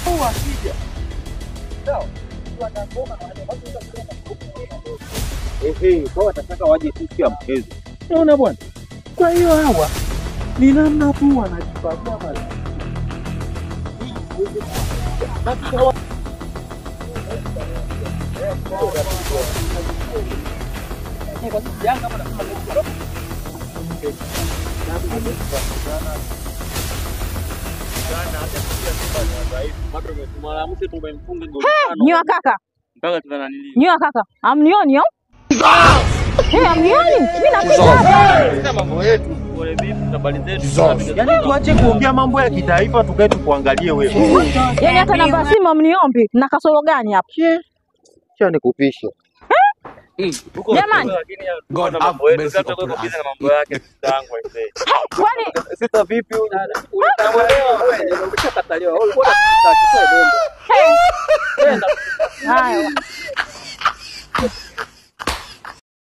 Akija. Sawa. Kwa watataka waje siku ya mchezo. Unaona bwana? Kwa hiyo hawa ni namna tu wanajipatia mali. Nyiwa kaka. Nyiwa kaka. Amnioni au? Hey, amnioni? Mimi napita hapa. Mambo yetu. Yaani tuache kuongea mambo ya kitaifa tukae tukuangalie wewe. Yaani hata namba simu amniombi na kasoro gani hapa? Acha nikupishe. Jamani. God have mercy upon us. Kwani sasa vipi haya.